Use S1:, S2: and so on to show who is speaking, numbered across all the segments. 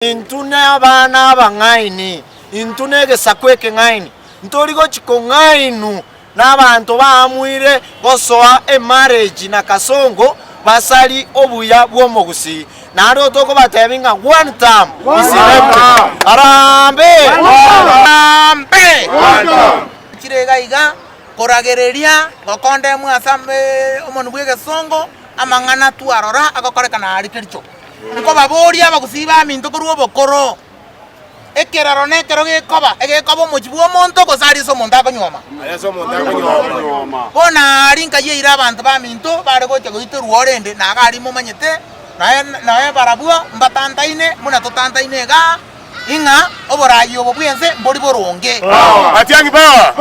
S1: Intwe nabana abang'aini, intwe negesaku ekeng'aini, ntori gochia kong'ainwu nabanto baamuire gosoa emarriage na kasongo basari obuya bw'omogusii. Naende tokobatebi ng'a one term is enough. Harambee!
S2: Harambee! Chire iga iga koragereria gokondemwa ase omonwa bw'egesongo amang'ana twarora agokorekana aria Kericho. Nkobaboria abagusii baminto korwa obokoro, ekerero nekero gekoba, egekoba omochie bw'omonto gose aria ase omonto akonyuoma? Bono aria nkayeire abanto baminto bare gocha goiterwa orende, na iga aria momanyete, naye naye barabwo mbatantaine buna totantaine igaa, Ing'a oboraai obo bw'ense mbori boronge.
S3: Matiang'i power!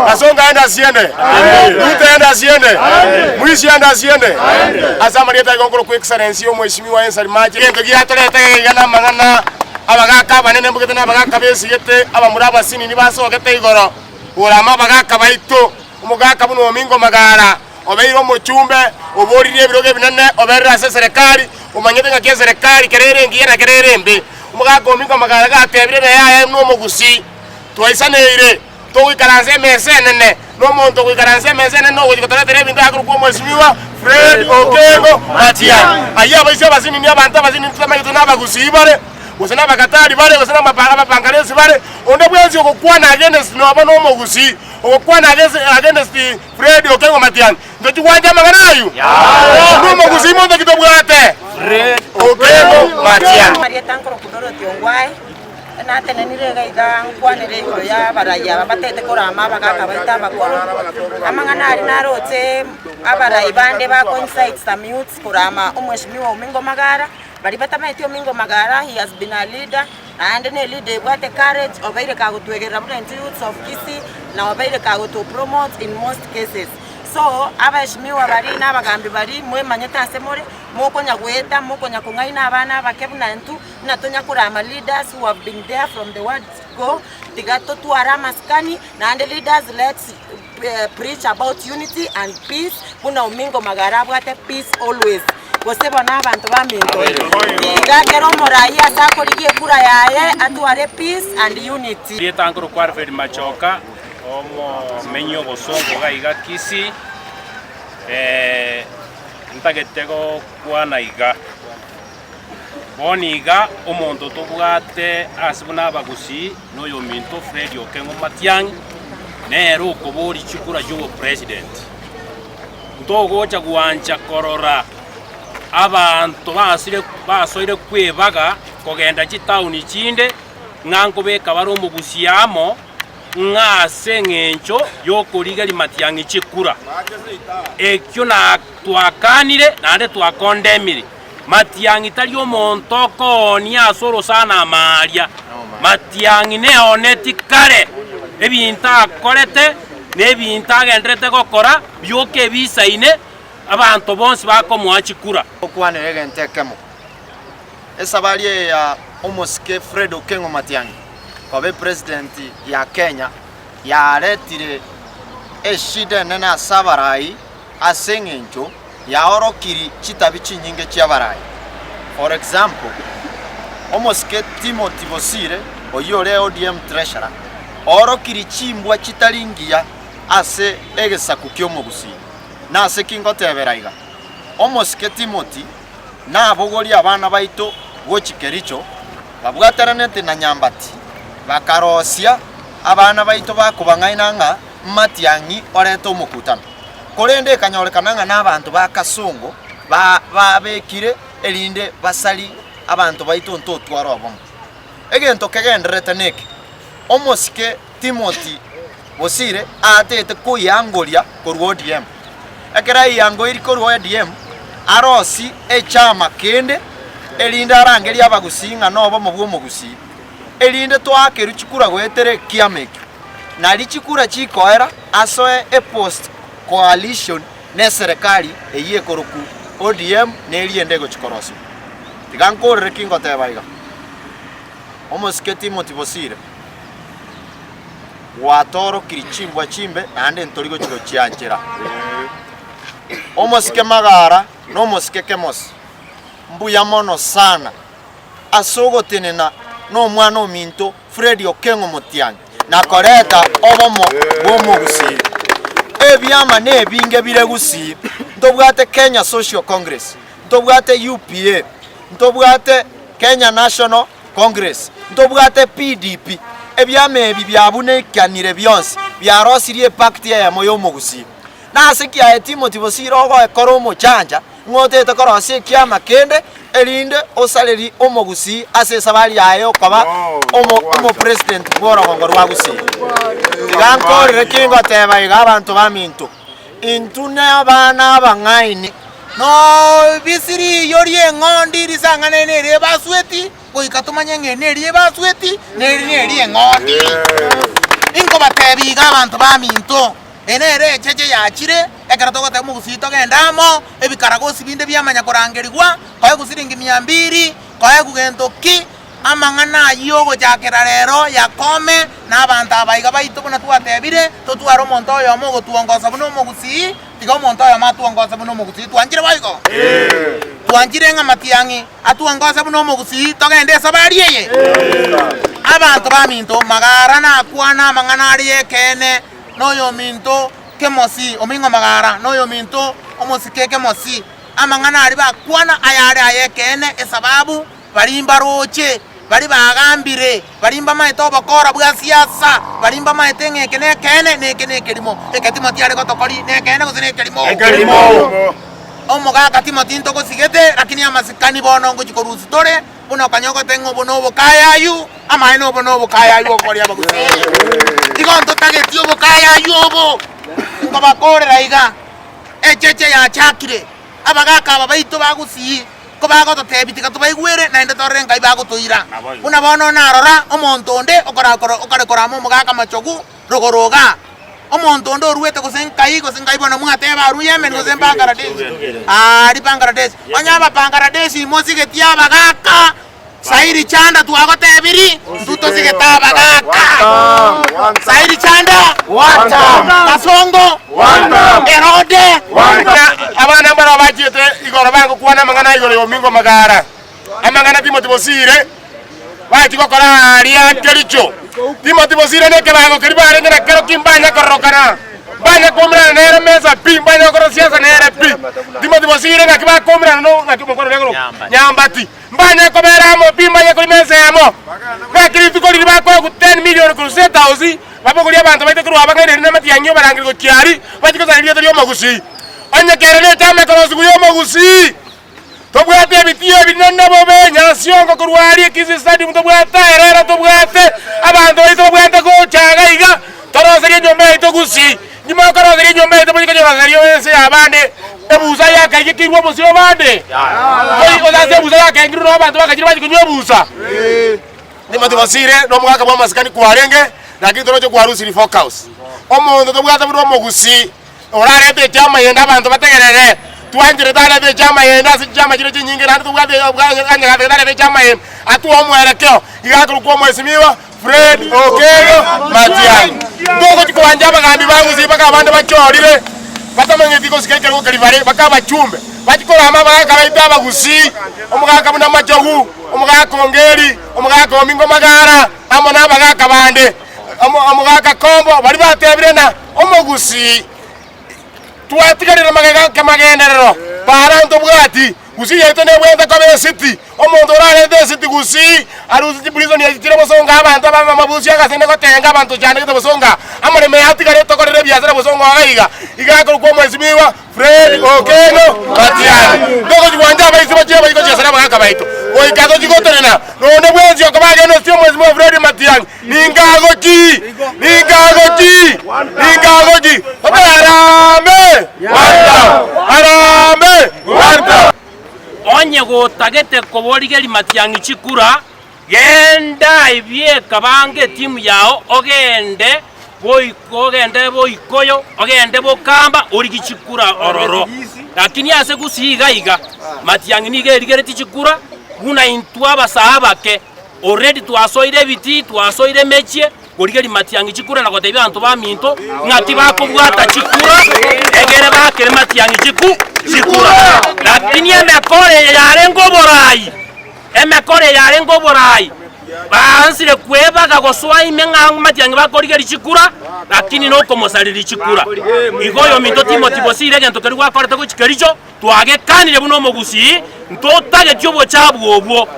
S3: Kasongo aende asiende! Ruto aende asiende! Mwisi aende asiende! Ase amarieta aiga okorokwa Excellency Omweshimiwa Ensari Mache egento giatoreta iga na amang'ana abagaka abanene mbugete na abagaka besigete abamura abasinini basogete igoro korama abagaka baito omogaka buna Omingo Magara obeire omochumbe, oboririe ebirogo ebinene, oberire ase eserekari, omanyete ng'aki eserekari kera ere engiya na kera ere embe. Omogaka ominto amagara gatebire na yaya nomogusii, Twaisaneire, togoikaransa emesa enene, na omonto ogoikaransa emesa enene nogochia gotoretera ebinto akorokwa Omwesimigwa Fred Okengo Matiang'i. Ayio abaisia abasinini, abanto abasinini totamanyete nabagusii bare, gose nabagatari bare, gose namapa abapangaresi bare, onde bwensi ogokwana against noba nomogusii, ogokwana against against Fred Okengo Matiang'i, ntochi gwancha amang'ana ayio? Intwe omogusii monto ki tobwate? Fred Okengo Matiang'i.
S4: Amarieta nkorokwa Dorothy Ongwae, natenenire iga iga nkwanere igoro ya abarai aba batete korama abagaka baito abakoro. Amang'ana aria naroche abarai bande bako incite some youths korama omweshimiwa Omingo Magara, baria batamanyeti Omingo Magara he has been a leader. Naende ne leader ebwate courage, obeire kagotwegerera buna intwe youths of Kisii, na obeire kagoto promote in most cases. So, abaheshimiwa baria na abagambi baria mwemanyete ase more, mokonya goeta, mokonya kong'aina abana abake buna intwe, buna tonya korama leaders who have been there from the word go, tiga totware amasikani, naende leaders let's preach about unity and peace buna Omingo Magara abwate peace always gose bono abanto baminto tiga kera omorai ase akorigia ekura yaye atware peace and unity.
S5: Erieta nkorokwa Alfred Machoka, omomenyi obosongo iga iga Kisii, ntagete gokwana iga. Bono iga omonto tobwate ase buna abagusii noyominto Fred Okengo Matiang'i, nere okoboria chikura chi'obopresident. Ntogocha gwancha korora abanto basire basoire kwebaga kogenda chitaoni chinde ng'a nkobeka bare omogusii amo ng'a ase eng'encho y'okorigeria Matiang'i chikura. Ekio na twakanire naende twakondemire. Matiang'i tari omonto okoonia ase orosana amaaria. Matiang'i neoneti kare ebinto akorete na ebinto agendererete gokora bioka ebisaine abanto bonsi bakomoa chikura.
S1: Okwanera egento ekemo. Esabari eye ya omosike Fred Okengo Matiang'i koba epresident ya Kenya yaretire eshida enene ase abarai ase eng'encho yaorokiri chitabi chinyinge chi'abarai. For example, omosike Timothy Bosire oyio ore ODM treasurer oorokiri chimbwa chitari ngiya ase egesaku ki'omogusii. Nase ki ngotebera iga? Omosike Timothy nabogorie abana baito gochia Kericho babwataranete na Nyambati bakarosia abana baito bakobang'aina ng'a Matiang'i orete omokutano. Korende ekanyorekana ng'a nabanto ba kasongo babekire erinde basari abanto baito ntotware obomo. Egento kegendererete neke, omosike Timothy Bosire aatete koiangoria korwa ODM. Ekero aiangoiri korwa ODM, arosie echama kende erinde arangerie abagusii ng'a nobomo bw'omogusii, erinde toakerwe chikura goetera ekiama ekio. Nari chikura chikoera asoe epost coalition neserekari eyio ekoroku ODM neria ende egochi korosigwa. Tiga nkorere ki ngoteba iga. Omosike Timothy Bosire, gwatoorokiri chimbwa chimbe naende ntori gochi gochianchera. Omosike Magara na omosike Kemosi, mbuya mono sana. ase ogotenena nomwana ominto Fred Okeng'o Motiang'i na koreta obomo bw'omogusii. Ebiama nebinge bire Gusii, ntobwate Kenya Social Congress, ntobwate UPA, ntobwate Kenya National Congress, ntobwate PDP. Ebiama ebi biabunekanire bionsi biarosirie epact eyemo y'omogusii. Nase ki aye Timothy Bosire ogoekora omochancha ng'a otete korosia ekiama kende erinde osarerie omogusii ase esabari yaye yokoba omo omopresident bw'orogongo rwa Gusii? Tiga nkorere ki ngoteba iga abanto baminto, intwe nabana abang'aini.
S2: Nobisi riiyo ri'eng'ondi risang'anene neri ebasueti, goika tomanye ng'a eri neri ebasueti, na eri neri eng'ondi. Inkobatebia iga abanto baminto, Eye nere echeche yachire, ekero togoteba omogusii togende amo, ebikaragosi binde biamanya korangerigwa, koegwa siringi mia mbiri, koegwa gento ki, amang'ana ayio ogochakera rero yakome, na abanto aba iga baito buna twatebire, totware omonto oyomo ogotuongosa buna omogusii, tiga omonto oyomo atuongose buna omogusii, twanchire boigo? Twanchire ng'a matiang'i atuongose buna omogusii, togende esabari eye? Abanto baminto, magara nakwana amang'ana aria y'ekeene, noyominto kemosi, oming'o magara, noyominto omosike kemosi. Amang'ana aria bakwana ayare ay'ekeene, esababu baria mbaroche, baria bagambire, baria mbamaete obokora bwa siasa, baria mbamaete ng'a eke nekeene, na eke nekerimo. Eke Timothy are gotokoria nekeene gose nekerimo?
S3: Ekerimo.
S2: Omogaka Timothy ntogosigete, lakini amasikani bono ngochia korusia tore. Buna okanya ogoteba ng'a obo nobokayayu, amaene obo nobokayayu okoria abagusii. Igo ntotageti obokayayu obo, nkobakorera iga, echeche yachakire, abagaka aba baito ba gusii kobagototebia tiga tobaigwere naende torore nkai bagotoira. Buna bono narora omonto onde okorakora okare korama omogaka machogu rogoro igaa. Omonto onde oruete gose nkai gose nkai bono mwateba arue Yemen gose Bangladesh aria Bangladesh. Onye aba Bangladesh mosigeti abagaka Sairi Chanda twagotebiri intwe tosigete abagaka. Sairi Chanda Kasongo Herode
S3: Abana mbaro bachiete igoro bagokwana amang'ana igoro y'omingo magara, amang'ana Timothy Bosire. Bachia gokora aaria Kericho. Timothy Bosire na ekebago keria barenge nakero ki mbanya kororokana, mbanya koumerana nere mesa pi, mbanya gokora siasa nere pi. Timothy Bosire ng'aki bakoumerana no ng'aki omokwana oria akorokwa Nyambati. Mbanya kobera amo pi, mbanya korima ensemo. Ng'aki rituko riria bakoegwa 10 million korwa State House, babogorie abanto baito korwa abang'aineri na amatiang'i obarangeri gochia aria, bachie gosara erieta ri'omogusii. Onye kere nechama ekorosigwa y'omogusii. Tobwate ebitii ebinene bobe, Nyansiongo korwa aria Kisii Stadium tobwate Herera tobwate abanto baito babwate gocha iga iga toroserie enyomba yaito Gusii. Nyuma okoroseria enyomba yaito mochie konyoroseria ense y'abande ebusa yakaigekirwe obosio bande. Toi gose ase ebusa yakengirwe noo abanto bagachire bachia konywa ebusa. Timothy Bosire nomogaka bw'amasikani kwarenge lakini toroche kwarusiri focus. Omonto tobwate buna omogusii. Orarete ekiamayende abanto bategerere, twancherete arete ekiamayende ase chiama chire chinyinge naende tobwate anyagate arete ekiamayende atwe omwerekeo iga akorokwa omwesimigwa Fred Okello Matiang'i. Togochi koancha abagambi ba Gusii mpaka abande bachorire batamanyeti gosika ekerogo keria bare mpaka abachumbe bachie korama abagaka baito abagusii, omogaka buna Machogu, omogaka Ongeri, omogaka Omingo Magara amo na abagaka bande. Omogaka Kombo baria batebire na omogusii twatigarire magega kemagenderero para ntobwati gusii yaito nebwate koba esiti omonto orarente esiti gusii arusie chiprison echi chire bosongo abanto abamo amabusi agasende gotenga abanto chandegete bosongo aa amoremo yatigarete tokorere ebiasara bosongo iga iga iga akorokwa omwesimigwa Fred Okello Matiang'i. Togochi gwancha abaisi bachie bachie gochiesera abagaka baito goika tochi gotenena nonde bwensi okoba agende omwesimigwa Fred Matiang'i. Ninkagoki, ninkagoki, ninkagoki, obe harambee, harambee, harambee.
S5: Onye gotagete koborigeria matiang'i chikura, genda ebieka bange etimu yao ogende boiko ogende boikoyo ogende bokamba origie chikura ororo. Lakini ase gusii iga iga matiang'i nigo erigeretie chikura buna intwe abasaa abake. Already twasoire ebitii, twasoire emechie, korigereria matiang'i chikura na gotebia abanto baminto ng'a tibakobwata chikura egere bakere matiang'i chiku chikura. Lakini emekora eye yarenge oborai. Emekoro eye yarenge oboraai, baansire kwebaga gosoa ime ng'a Matiang'i bakorigeria chikura, lakini nokomosareria chikura. Igo oyominto Timothy Bosire egento keria gwakorete gochia Kericho, twagekanire buna omogusii, ntotageti obochabu obwo.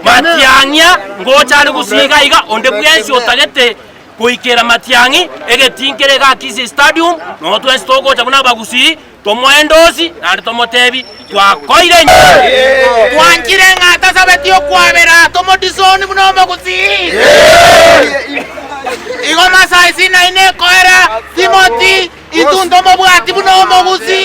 S5: Matiang'ia ngocha are gusii iga iga, onde bwensi otagete goikera Matiang'i, egetii nkere igaa Kisii Stadium, noo twensi togocha buna abagusii, Tomoendosi, naende tomotebi, Twakoire inwe.
S2: Twanchire ng'a tasabeti okwabera tomodisoni buna omogusii. Igo Masai Sinai nekoera Timothy intwe ntomobwati buna omogusii.